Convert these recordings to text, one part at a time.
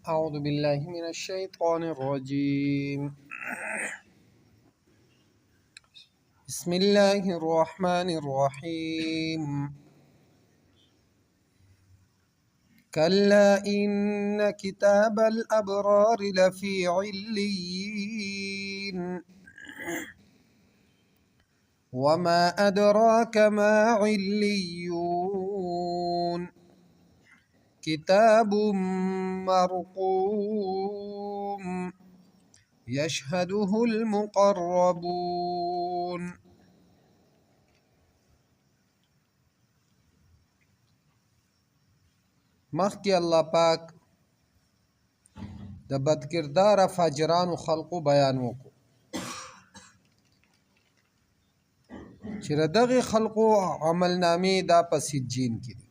أعوذ بالله من الشيطان الرجيم. بسم الله الرحمن الرحيم. كلا إن كتاب الأبرار لفي عليين. وما أدراك ما عليون. كتاب مرقوم يشهده المقربون. مخکې الله پاک د بدکردار فاجرانو خلقو بیان وکړو چې دغه خلقو عمل نامې دا په سجین کې دي.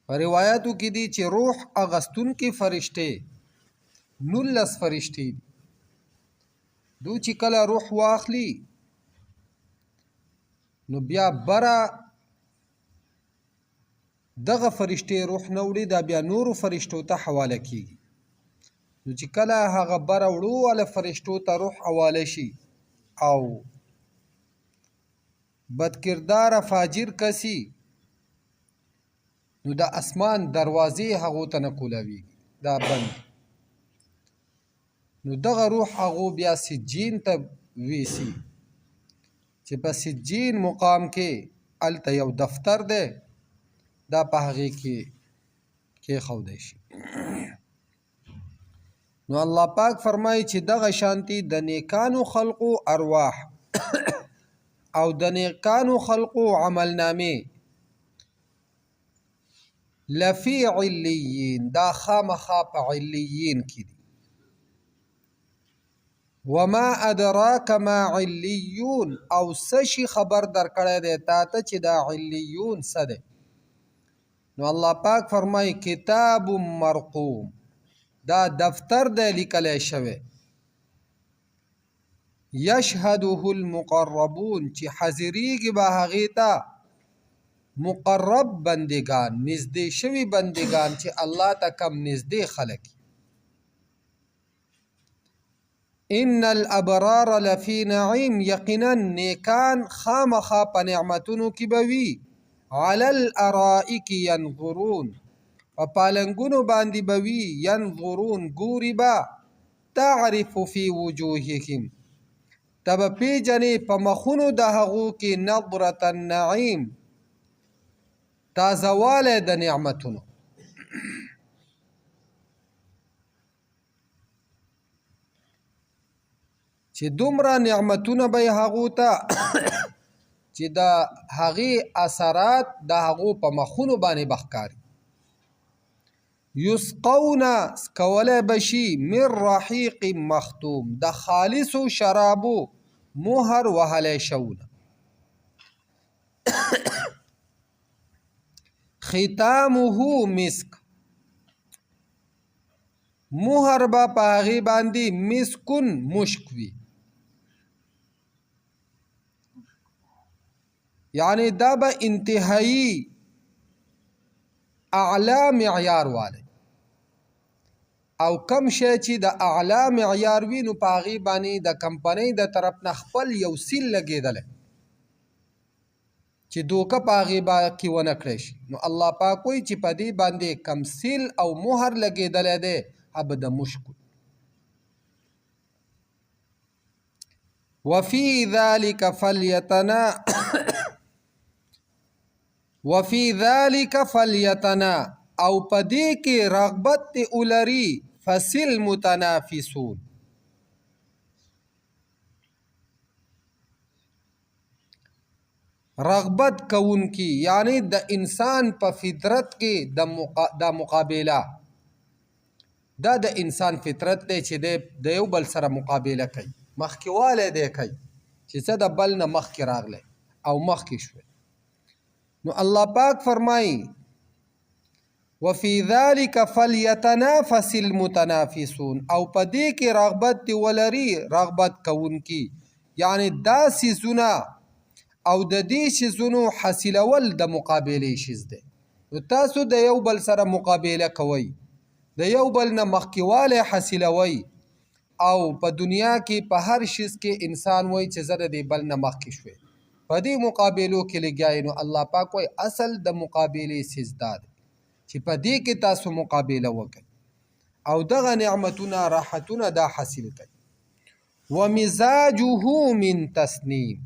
په روایتو کې دي چې روح اغستونکي فرشتې 19 فرشتې دي. دوی چې کله روح واخلي نو بیا بره دغه فرشتې روح نه وړي، دا بیا نورو فرشتو ته حواله کیږي. نو چې کله هغه بره وړو والا فرشتو ته روح حواله شي او بدکردار فاجر کسي، نو د اسمان دروازې هغو ته نه کولاویږي، دا بند. نو دغه روح هغو بیا سجین ته ویسي چې په سجین مقام کې هلته یو دفتر دی، دا په هغې کې کېښودی شي. نو الله پاک فرمایي چې دغه شانتي د نیکانو خلقو ارواح او د نیکانو خلقو عمل نامې لفی علیین، دا خامخا په علیین کې دي. وما ادراک ما علیون، او څه شي خبر درکړی دی تا ته چې دا علیون څه دی؟ نو الله پاک فرمایي کتاب مرقوم، دا دفتر دی لیکلی شوی، یشهده المقربون، چې حاضریږي به هغې ته مقرب بندگان، نږدې شوي بندگان چې الله ته کم نږدې خلک. ان الابرار لفی نعیم، یقینا نیکان خامخا په نعمتونو کې به وي. علی الارائک ینظرون، په پالنګونو باندې به وي. ینظرون ګوري به. تعرف فی وجوههم، ته به پېژنې په مخونو د هغو کې نظرة النعیم، تازهوالی د نعمتونو. چې دومره نعمتونه به یې هغو ته چې د هغې اثرات د هغو په مخونو باندې به ښکاري. یسقون، څکولی به شي، من رحیق مختوم، د خالصو شرابو مهر وهلی شوونه. ختامه مسک، مهر به په هغې باندې مسکن مشک وي، یعنی دا به انتهایی اعلی معیار والی، او کم شی چې د اعلی معیار وي نو په هغې باندې د کمپنۍ د طرف نه خپل یو سیل لګېدلی چې دوکه په هغې کې ونه کړی شي. نو الله پاک وایي چې په دې باندې کم سیل او مهر لګېدلی دی هغه به د مشک وي. وفي ذلك فليتنا وفي ذلك فليتنا، او په دې کې رغبت دې ولري فسل متنافسون. رغبت کوونکي یعنی د انسان په فطرت کې د مقابله، دا د انسان فطرت دی چې د یو بل سره مقابله کوي، مخکېوالی دی کوي چې څه د بل نه مخکې راغلی او مخکې شوی. نو الله پاک فرمایي وفي ذلك فليتنافس المتنافسون، او په دې کې رغبت دې ولري رغبت کوونکي، یعنی دا څیزونه او د دې څیزونو حاصلول د مقابلې شیز دی. نو تاسو د یو بل سره مقابله کوئ، د یو بل نه مخکېوالی حاصلوئ او په دنیا کې په هر شیز کې انسان وایي چې زه د دې بل نه مخکې شوی، په دې مقابلو کې لګیا یې. نو الله پاک وایي اصل د مقابلې څیز دا دی چې په دې کې تاسو مقابله وکړئ او دغه نعمتونه راحتونه دا حاصل کړئ. ومزاجه من تسنیم،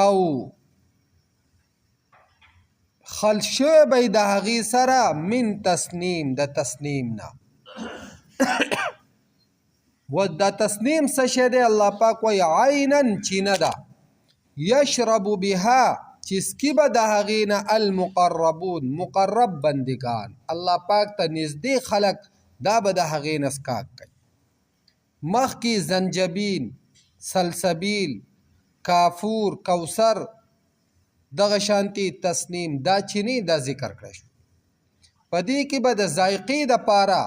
او خل شوی به د هغې سره من تسنیم، د تسنیم نه. و د تسنیم څه شی دی؟ الله پاک وایي عینا چینه ده، یشرب بها، چې څکي به د هغې نه المقربون، مقرب بندګان، الله پاک ته نږدې خلک، دا به د هغې نه څکاک کوي. مخکې زنجبیل، سلسبیل، کافور، کوثر، دغه شانتي تسنیم، دا چینې دا ذکر کړی شو. په دې کې به د ذایقې د پاره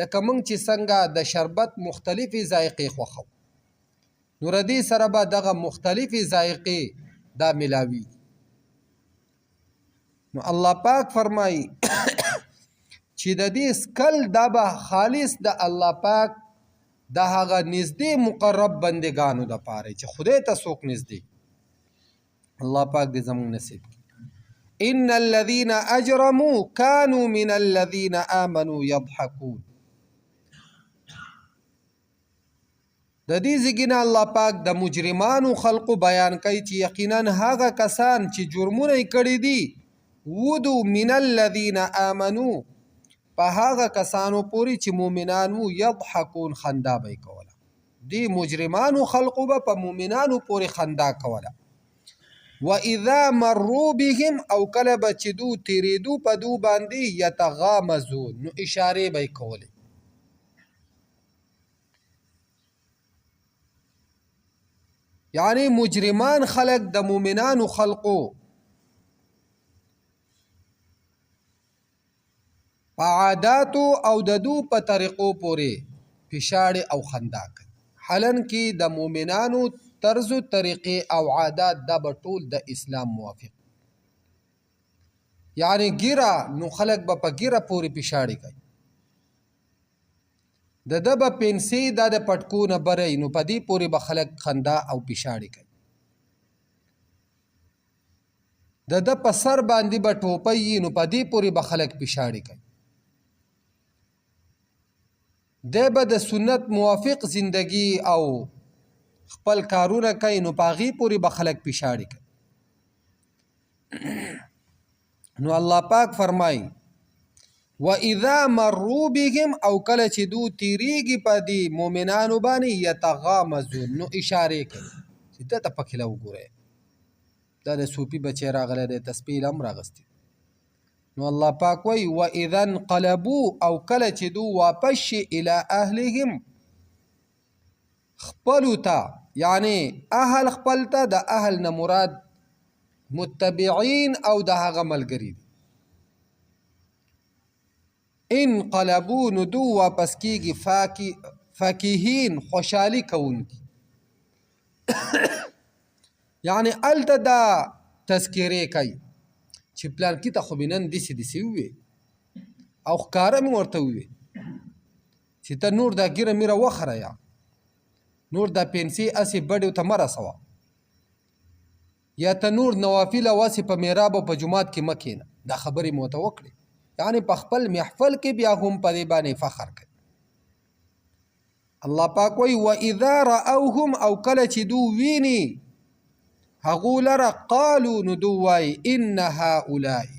لکه موږ چې څنګه د شربت مختلفې ذایقې خوښو، نو ردې سره به دغه مختلفې ذایقې دا ملاوي. نو الله پاک فرمایي چې د دې سکل دا به خالص د الله پاک د هغه نږدې مقرب بندګانو د پاره چې خدای ته څوک نږدې، الله پاک دې زموږ نصیب کړي. ان الذين اجرموا كانوا من الذين امنوا يضحكون. د دې ځګینه الله پاک د مجرمانو خلقو بیان کوي چې یقینا هغه کسان چې جرمونه یې کړي دي، ودو من الذین آمنو، په هغه کسانو پورې چې مؤمنان وو، یضحکون، خندا به یې کوله. دې مجرمانو خلقو به په مؤمنانو پورې خندا کوله. و اذا مروا بهم، او کله به چې دو تېرېدو په دو باندې، یتغامزون، نو اشارې به یې کولې. یعنی مجرمان خلق د مؤمنانو خلقو په عاداتو او د دو په طریقو پورې پشاړې او خندا کوي، حالن کې د مؤمنانو طرز و طریقې او عادات دا به ټول د اسلام موافق. یعنی ګیره، نو خلک به په ګیره پورې پشاړې کوي. د ده به پنسې دا د پټکو نه بری، نو په دې پورې به خلک خندا او پشاړې کوي. د ده په سر باندې به ټوپۍ یي، نو په دې پورې به خلک پشاړې کوي. دی به د سنت موافق زندگی او خپل کارونه کوي، نو په هغې پورې به خلک پشاړې کوي. نو الله پاک فرمایي و اذا مروا بهم، او کله چې دو تیریږي په دې مؤمنانو باندې، یتغامزون، نو اشاره کوي چې ده ته پکې له وګورئ، دا د صوفي بچی راغلی دی، تسبیح یې هم راغستې. نو الله پاک وایي و اذا انقلبوا، او کله چې دو واپس شي الی اهلهم، خپلو ته، یعنی اهل خپل ته، د اهل نه مراد متبعین او د هغه ملګري دي. انقلبو، نو دو واپس کیږي فاکهین، خوشحالي کوونکي. یعنی هلته دا تذکرې کوي چې پلانکي ته خو مې نن داسې داسې ووې او ښکاره مې ورته ووې چې ته نور دا ږیره میره وخریه، نور دا پنسې هسې بډیو ته مه رسوه، یا ته نور نوافل او هسې په محراب او په جومات کې مه کښېنه. دا خبرې مې ورته وکړې، یعنې په خپل محفل کې بیا هم په دې باندې فخر کوي. الله پاک وایي و اذا راوهم، او کله چې دو ویني هغو لره، قالو، نو دو وایي ان هؤلاء،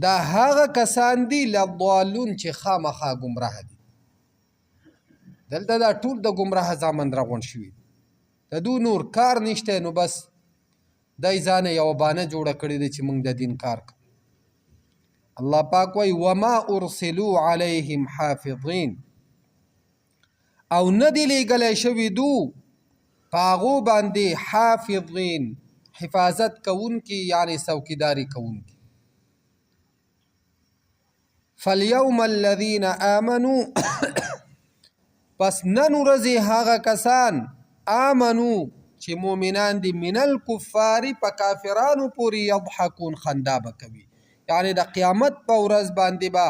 دا هغه کسان دي، لضالون، چې خامخا ګمراه دي. دلته دا ټول د ګمراه زامن راغونډ شوي، د دو نور کار نشته، نو بس دای ځانه یوه بانه جوړه کړې ده چې موږ د دین کار کوو. الله پاک وایي وما ارسلو علیهم حافظین، او نه دي لیږلی شوي دو په هغو باندې حافظین، حفاظت کوونکي، یعنې څوکیداري کوونکي. فاليوم الذين آمنوا، پس نن ورځې هغه کسان آمنو چې مؤمنان دي، من الکفار په کافرانو پورې، یضحکون خندا به کوي. یعنی د قیامت په ورځ باندې به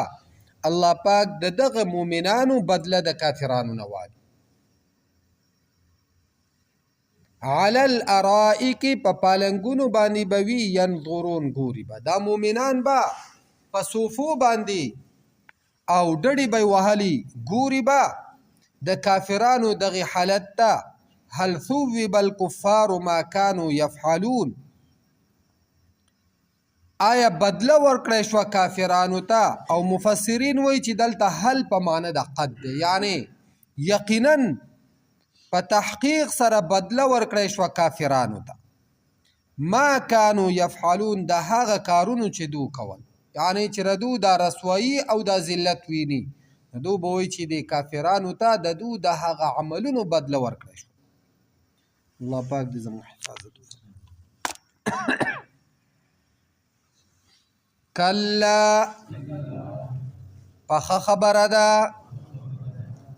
الله پاک د دغه مؤمنانو بدله د کافرانو نه والي. علی الارائک په پالنګونو باندې به وي، ینظرون ګوري به. دا مؤمنان به په صوفو باندې او ډډې به وهلي ګوري به د کافرانو دغه حالت ته. هل ثوب الکفار ما كانوا يفعلون، آیا بدله ورکړی شوه کافرانو ته؟ او مفسرین وایي چې دلته هل په معنی د قد دی، یعنی یقینا په تحقیق سره بدله ورکړی شوه کافرانو ته، ما کانو یفعلون د هغه کارونو چې دو کول. یعنی چې ردو دا رسوایی او دا ذلت ویني، دو به وایي چې د کافرانو ته د دو د هغه عملونو بدله ورکړی شوه. الله پاک دې زموږ حفاظت وکړي. کلا پخه خبره ده،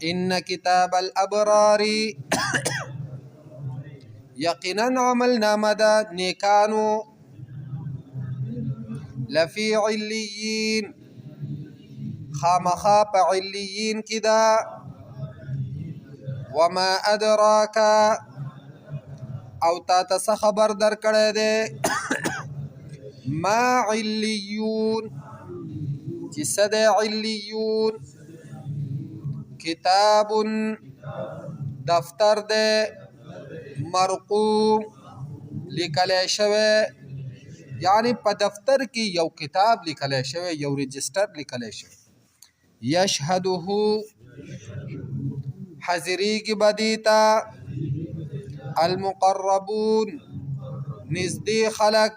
ان کتاب الابرار یقینا عمل نامه ده نیکانو، لفی علیین خامخا په علیین کې ده. وما ادراک او تا ته څه خبر درکړی دی ما علیون چې څه دی علیون؟ کتاب دفتر دی مرقوم لیکلی شوی، یعنی په دفتر کې یو کتاب لیکلی شوی، یو رجسټر لیکلی شوی. یشهده حاضرېږي به دې ته المقربون نږدې خلک،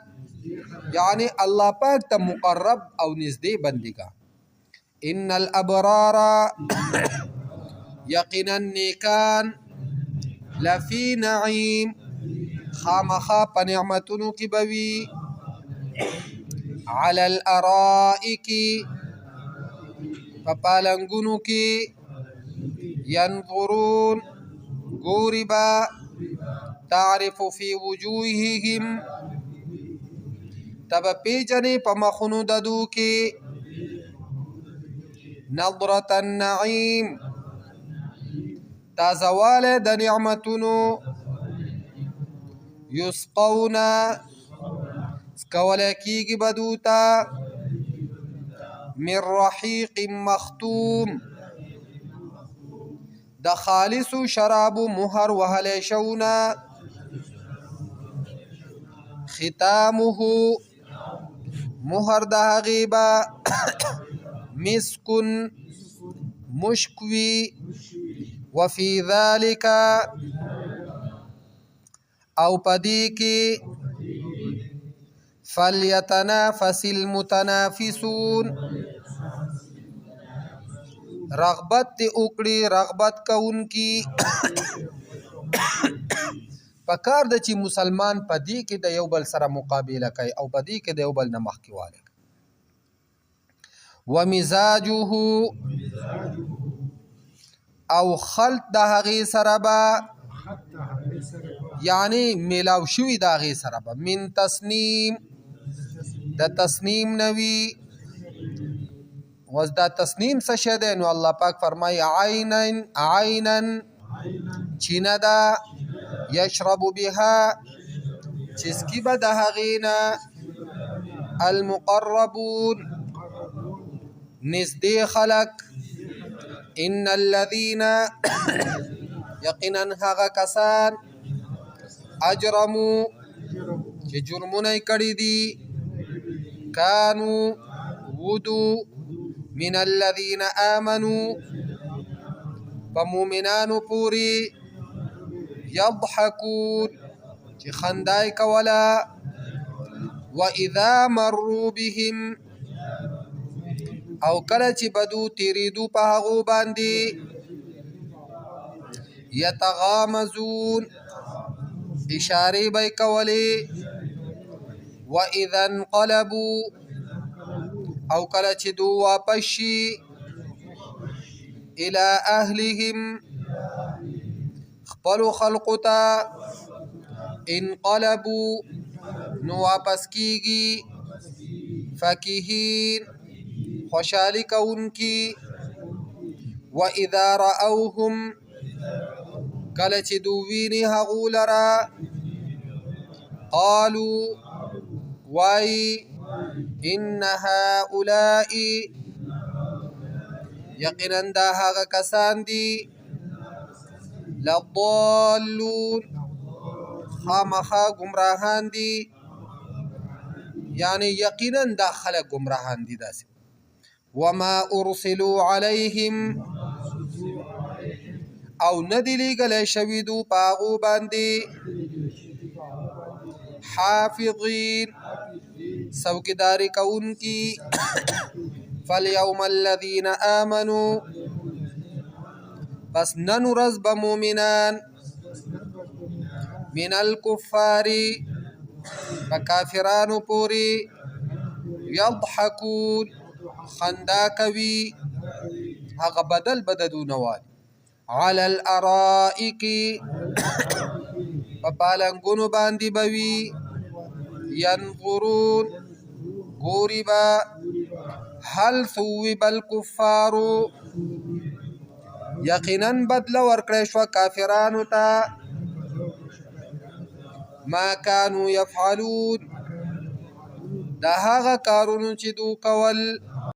یعنی الله پاک ته مقرب او نږدې بندګان. ان الابرار یقینا نیکان لفی نعیم خامخا په نعمتونو کې به وي. علی الارائک په پالنګونو کې، ینظرون ګوري به، تعرف فی وجوههم ته به پیژنې په مخونو د دو کې، نظرة النعیم تازهوالی د نعمتونو، یسقون څکولی کېږي به دوی ته، من رحیق مختوم د خالصو شرابو مهر وهلی شونه، ختامه مهر د هغې به مسکن مشک وي. وفي ذلک او پدې کې فلیتنافس المتنافسون رغبت دې وکړي رغبت کوونکي. پکار ده چې مسلمان په دې کې د یو بل سره مقابله کوي او په دې کې د یو بل نه مخکې والی کوي. ومزاجه او خلط د هغې سره به، یعنی میلاو شوي د هغې سره به، من تسنیم د تسنیم نوي. وز دا تسنیم څه شی دی؟ نو الله پاک فرمایي عینا عینا چینه ده، یشرب بها چې څکي به د هغې نه المقربون نږدې خلک. ان الذين یقینا هغه کسان اجرمو چې جرمونه یې کړي دي، کانو ودو من الذين آمنو په مؤمنانو پورې یضحکون چې خندا یې کوله. واذا مروا بهم او کله چې بدو تیریدو په هغو باندې یتغامزون اشارې به یې کولې. واذا انقلبوا او کله چې دو واپس شي الى اهلهم خپلو خلقو ته انقلبو نو واپس کیږي، فکهین خوشحالي کوونکي. واذا راوهم کله چې دوی ویني هغو لره، قالو وای ان هؤلاء یقینا دا هغه کسان دي، لضالون خامخا گمراهان دي، یعنی یقینا دا خلک گمراهان دي داسې. وما ارسلوا عليهم او ندی لیږلی شوي دو په هغو باندې حافظین څوکیداري کوونکي. فاليوم الذين آمنوا پس نن ورځ به مؤمنان من الكفار په کافرانو پورې یضحکون خندا کوي، هغه بدل بدلونه والي. علی الارائک په پالنګونو باندې به وي، ينظرون ګوري به، هل ثوب الكفار یقینا بدله ورکړی شوه کافرانو ته، ما کانو یفعلون د هغه کارونو چې دو کول.